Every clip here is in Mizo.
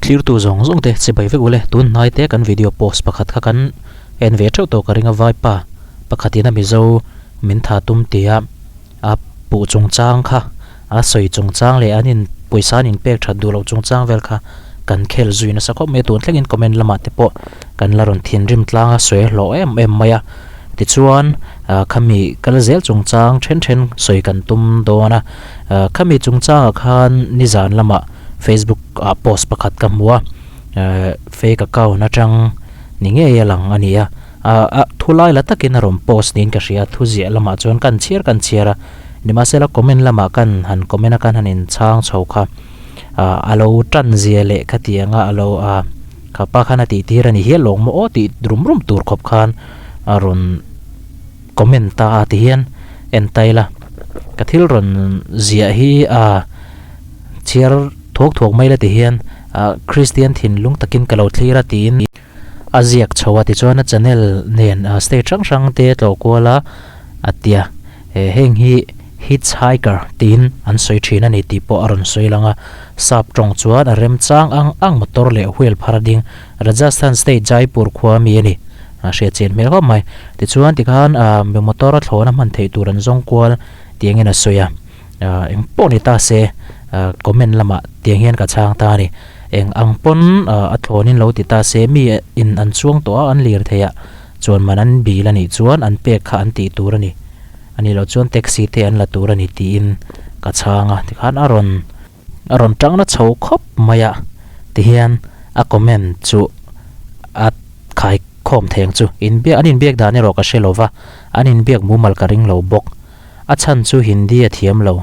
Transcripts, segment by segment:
Thlirtu zawng zawng te chibai vek ule, tun hnai te kan video post pakhat kha kan en ve theuh tawh ka ring a vaipa pakhatin a Mizo min tha tum tia a puh chungchang kha a sawi chungchang leh an in pawisa an in pek that duh loh chungchang vel kha kan khel zui nasa khawp mai a tun thlengin comment lamah te pawh kan la rawn thinrim tlang a sawi hlawh em em mai a tichuan ah khami kal zel chungchang then then sawi kan tum dawn a ah khami chungchangah khan nizan lamah Facebook ah post pakhat ka hmu a eh fake account atang ni ngei a lang a ni a ah a thu lai la takin a rawn post niin ka hria a thu ziah lamah chuan kan chhiar kan chhiar a nimahsela comment lamah kan han comment a kan han inchhang chho kha ah a lo tan zia leh khatiang a a lo ah kha pa khan a tih tir a ni hial lawng maw aw tih rum rum tur khawp khan a rawn comment ta a ti hian en ta ila ka thil rawn ziah hi ah chhiar thuak thuak mai la ti hian ah Christian thinlung takin ka lo thlir a tiin a ziak chho a tichuan a channel nen ah state hrang hrang te tlawh kual a a tia eh heng hi hitchhiker tiin an sawi thin a ni tih pawh a rawn sawi lang a sap tawng chuan a remchang ang ang motor leh wheel phar a ding Rajasthan state Jaipur khua mi a ni a hriat chian hmel khawp mai tichuan tikhan ah mi motor a thlawhna hman theih tur an zawng kual tiangin a sawi a. ah eng pawh ni ta se ah comment lamah tiang hian ka chhang ta a ni eng ang pawn ah a thlawnin lo ti ta se mi in an chuang tawh a an lir theih ah chuan man an bil a nih chuan an pek kha an tih tur a ni a nih loh chuan taxi te an la tur a ni tiin ka chhang a tikhan a rawn a rawn tang na chho khawp mai a tihian a comment chu a khai khawm thei ang chu inbiak an inbiak dan erawh ka hre lo va an inbiak mumal ka ring lo bawk. A chhan chu Hindi a thiam lo.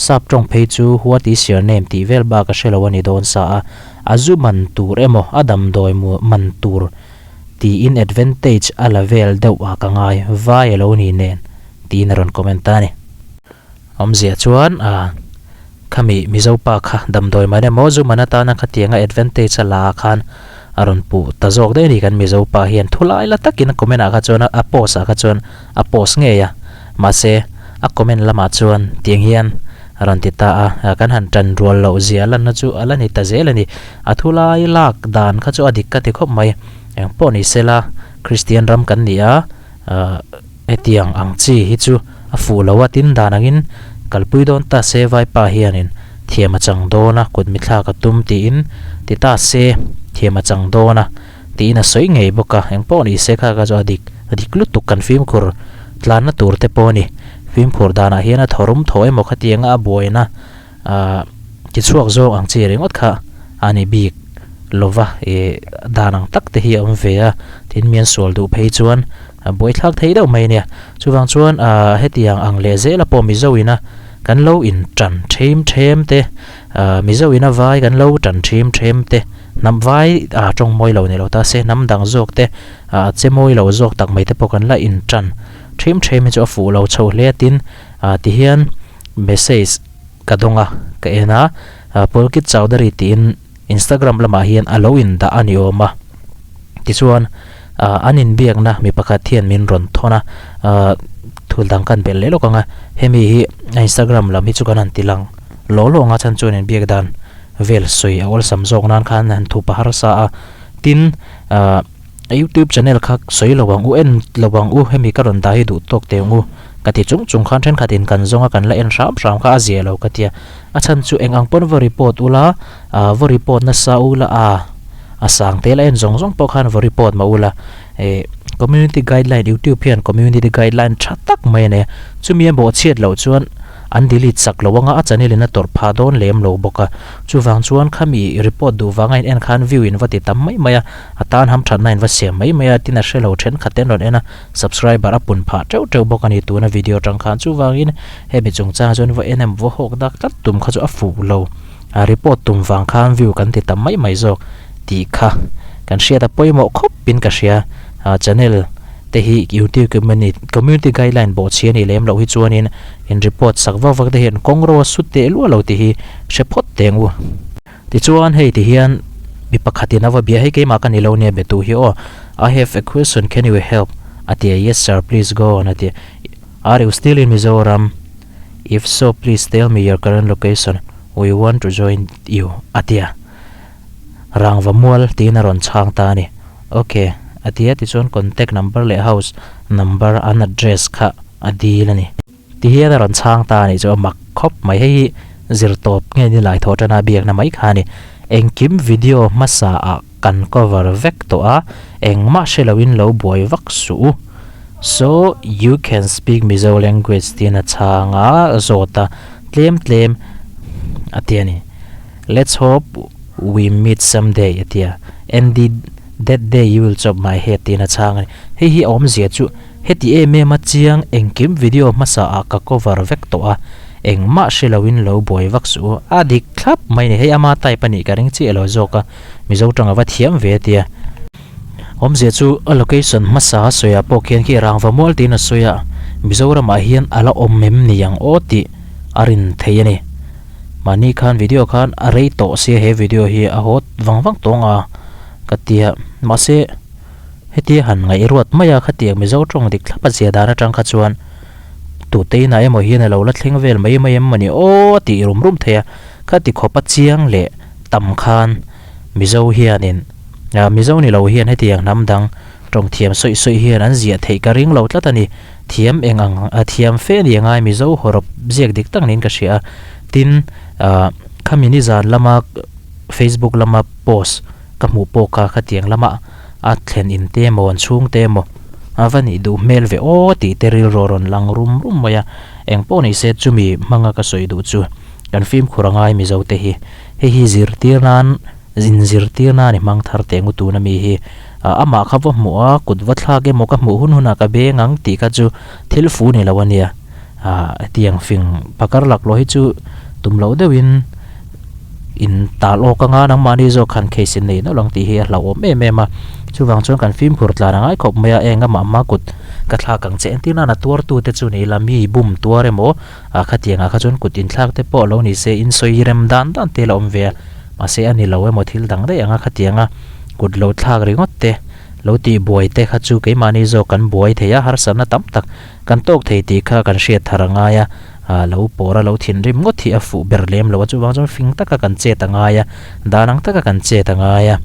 Sap tawng phei chu What is your name tih vel bak a hre lo a ni dawn sa a. A zu man tur emaw a damdawi mu man tur tiin advantage a la vel deuh ah ka ngai, vai a lo ni nen tiin a rawn comment a ni. Awmzia chuan a khami Mizo pa kha damdawi man emaw zu man atana khatianga advantage a la ah khan a rawn puh ta zawk daih a ni kan Mizo pa hian thulai la takin a comment ah kha chuan a post ah kha chuan a post ngei a. Mahse, a comment lamah chuan tiang hian a rawn ti ta a, kan han tan rual loh zia lanna chu a la ni ta zel a ni. A thu lai lak dan kha chu a dik ka ti khawp mai. Eng pawh ni sela, Kristian ram kan ni a, hetiang ang chi hi chu a fuh lo a, tin dan angin kalpui dawn ta se vaipa hianin thiam a chang dawn a, kut mithlak a tum tiin ti ta se thiam a chang dawn a. Tiin a sawi ngei bawk a, eng pawh ni se kha kha chu a dik a dik lutuk kan fimkhur tlanna tur te pawh a ni. Fimkhur danah hian a thaw rum thaw emaw khatianga a buaina ah tichhuak zawk ang chi ringawt kha a ni bik lova ih dan ang tak te hi a awm ve a, tin mi an sual duh phei chuan a buaithlak thei deuh mai a nia. Chuvang chuan ah hetiang ang leh zela pawh Mizo ina kan lo in tan them them te ah Mizo ina vai kan lo tan them them te. Hnam vai ah tawng mawi lo ni lo ta se, hnam dang zawk te ah che mawi lo zawk tak mai te pawh kan la in tan them them hi chu a fuh lo chho hle a tin ah ti hian message ka dawng a ka en a ah Pulkit Chowdhury tiin Instagram lamah hian a lo in dah a ni awm a tichuan ah an inbiakna mi pakhat hian min rawn thawn a ah thul dang kan belh leh lawk ang a hemi hi a Instagram lam hi chu kan han ti lang law law ang a chhan chuan inbiak dan vel sawi a awlsam zawk nan khan han thup a harsa a tin ah youtube channel kha sawi lo ang u en lo ang u hemi ka rawn dah hi duh tawk teh ang u ka ti chung chung khan thenkhat in kan zawng a kan la en hram hram kha a zia lo ka tia a chhan chu eng ang pawn va report ula ah va report nasa ula a a sang te la en zawng zawng pawh khan va report mah ula eh community guideline youtube hian community guideline tha tak mai a nei a chumi a bawhchhiat loh chuan An delete sak lo anga a channel in a tawrh phah dawn lem lo bawk a. Chuvang chuan khami report duh vanga in en khan view in va ti tam mai mai a, a tan ham thatna in va siam mai mai a, tin a hre lo thenkhat te an rawn en a, subscriber a pun phah teuh teuh bawk a ni tuna video atang khan. Chuvangin hemi chungchang chuan va en em va hawk dak tlat tum kha chu a fuh lo. A report tum vang khan view kan ti tam mai mai zawk tih kha kan hriat a pawimawh khawp in ka hria. Channel. te hi youtube community guideline bawh chhi a nih lem loh hi chuanin in report sak vak vak te hian kawng ro a sut teh luah lo tih hi hre phawt teh ang u. Tichuan hei ti hian mi pakhatin a va bia hei keimah ka ni lo nia be tu hi aw I have a question can you help a ti a yes sir please go on a ti a are you still in Mizoram if so please tell me your current location we want to join you a ti a. Rangva mual tiin a rawn chhang ta a ni. Ok, a ti a, tichuan contact number leh house number an address kha a dil a ni. Ti hian a rawn chhang ta a nih chu a mak khawp mai. Hei hi zir tawp nge ni lai thawh tana biakna mai kha a ni. Engkim video hmasa ah kan cover vek tawh a, engmah hre loin lo buai vak suh u. So you can speak Mizo language tiin a chhang a, zawt a, tlem tlem a ti a ni. Let's hope we meet someday a ti a, Andy that day you will chop my head tiin a chhang a ni. Hei hi a awmzia chu heti em em a chiang engkim video hmasa ah ka cover vek tawh a, engmah hre loin lo buai vak suh u, a dik thlap mai a ni. Hei ama type a nih ka ring chiah lo zawk a, Mizo tang a va thiam ve a ti a. Awmzia chu a location hmasa a sawi ah pawh khian khi rangva mual tiin a sawi a, Mizoram ah hian a la awm em ni ang aw tih a rin thei a ni. Mahni khan video khan a rei tawh sia he video hi a haw vang vang tawng a ka tia mahse hetia han ngaih ruat mai a khatiang Mizo tawng dik thlap a zia dan atang kha chuan tute inah emaw hian a lo la thleng vel mai mai em mawni aw a tih rum rum thei a khati khawp a chiang leh tam khan Mizo hianin Mizo ni lo hian hetiang hnam dang tawng thiam sawi sawi hian an ziah theih ka ring lo tlat a ni. Thiam eng ang a thiam fe ni angai Mizo hawrawp ziak dik tak niin ka hria a. Tin, ah khami nizan lama Facebook lama post ka hmuh pawh kha khatiang lama a thlen in te emaw an chhung te emaw a va nih duh hmel ve aw tih te rilru a rawn lang rum rum mai a. Eng pawh ni se chumi hmanga ka sawi duh chu kan fimkhur angai Mizo te hi. Hei hi zirtir nan Inzirtir nan i hmang thar teh ngu tuna mi hi. Amah kha va hmuh a, kut va thlak emaw ka hmuh hun hunah ka beng ang tih kha chu thil fu ni lo a nia. Hetiang fing phakar laklawh hi chu tum loh deuhin in tal awk anga nangmahni zawk khan case in nei nawlh ang tih hi a hlauhawm em em a. Chuvang chuan kan fimkhur tlan a ngai khawp mai a, eng amah hma kut ka thlak ang che entir nana tuartute chu ni ila mi bum tuar emaw Ah khatiangah kha chuan kut inthlak te pawh lo ni se in sawi rem dan dan te la awm ve a, mahse a ni lo emaw thil dang daih anga khatianga kut lo thlak ringawt te, lo tih buai te kha chu keimahni zawk kan buai thei a, harsatna tam tak kan tawk thei tih kha kan hriat thar a ngai a, ah lo pawr a lo thinrim ngawt hi a fuh ber lem lo a, chuvang chuan fing taka kan chet a ngai a, dan ang taka kan chet a ngai a,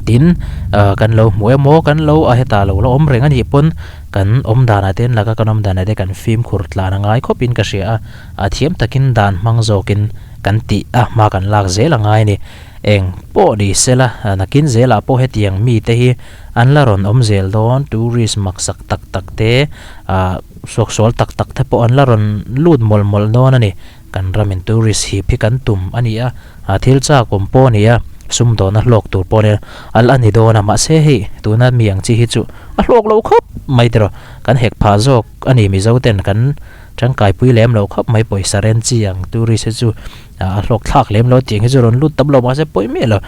tin ah kan lo hmu emaw kan lo a hetah lo la awm reng a nih pawn Kan awm danah te laka kan awm danah te kan fimkhur tlan a ngai khawpin ka hria a, a thiam takin dan hmang zawkin kan tih a hma kan lak zel a ngai a ni. Eng pawh ni sela nakin zelah pawh hetiang mite hi an la rawn awm zel dawn, tourist maksak tak tak te, ah suaksual tak tak te pawh an la rawn lut mawlh mawlh dawn a ni. Kan ramin tourist hip hi kan tum a ni a, a thil chak awm pawh a ni a, sumdawn a hlawk tur pawh a ni a, a la ni dawn a, mahse hei tuna mi ang chi hi chu a hlawk lo khawp mai tiraw, kan hek phah zawk a ni Mizo ten kan tangkaipui lem lo khawp mai pawisa ren chi ang tourist hi chu a hlawk thlak lem lo tiang hi chu rawn lut tam lo mahse pawi miah lo,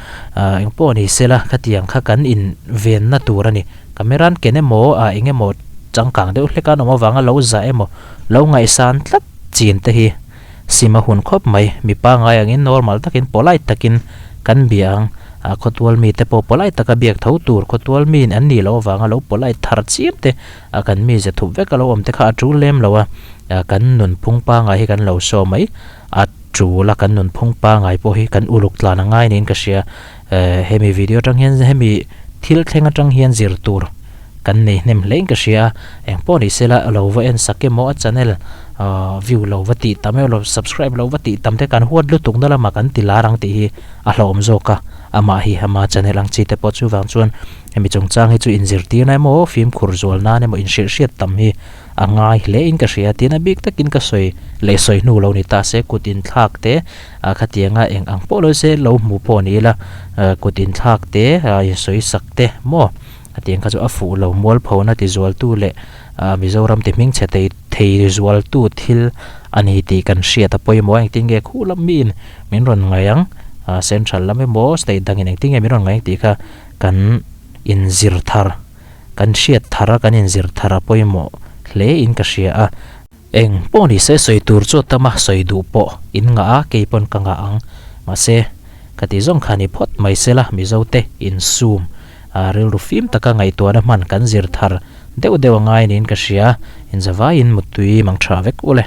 eng pawh ni sela khatiang kha kan in venna tur a ni, camera an ken emaw ah eng emaw changkang deuh hlek an awm avanga lo zah emaw lo ngaihsan tlat. Chin te hi sim a hun khawp mai, mi pangngai angin normal takin polite takin kan bia ang, a khawtual mi te pawh polite taka biak tho tur, khawtual miin an nih loh avanga lo polite thar chiam te a kan mi ze thup vek a lo awm te kha a tul lem lo a, kan nunphung pangngai hi kan lo saw mai, a tul a kan nunphung pangngai pawh hi kan uluk tlan a ngai niin ka hria, hemi video atang hian hemi thil thleng atang hian zir tur. Kan nei hnem hle in ka hria a, eng pawh ni sela lo va en sak emaw a channel view lo va tih tam emaw subscribe lo va tih tam te kan huat lutuk na lamah kan ti lar ang tih hi a hlauhawm zawk a, amah hi ama channel ang chi te pawh chuvang chuan hemi chungchang hi chu inzirtirna emaw fimkhur zual nan emaw inhrilhhriat tam hi a ngai hle in ka hria tin a bik takin ka sawi leh sawi hnu lo ni ta se kut inthlak te ah khatianga eng ang pawh lo se lo hmu pawh ni ila kut inthlak te insawi sak te maw. Hetiang kha chu a fuh lo mualphona ti zualtu leh Mizoram ti hming chhe thei thei zualtu thil a ni tih kan hriat a pawimawh a, engtin nge khu lam miin min rawn ngaih ang, central lam emaw state dangin engtin nge min rawn ngaih ang tih kha kan inzir thar, kan hriat thar a kan inzir thar a pawimawh hle in ka hria a. Eng pawh ni se sawi tur chu a tam a, sawi duh pawh in ngah a, kei pawn ka ngah ang. Mahse, ka ti zawng kha ni phawt mai sela, Mizote insum a rilru fim taka ngaihtuahna hman kan zir thar deuh deuh a ngai niin ka hria. Inzavaiin muttui mang tha vek u le.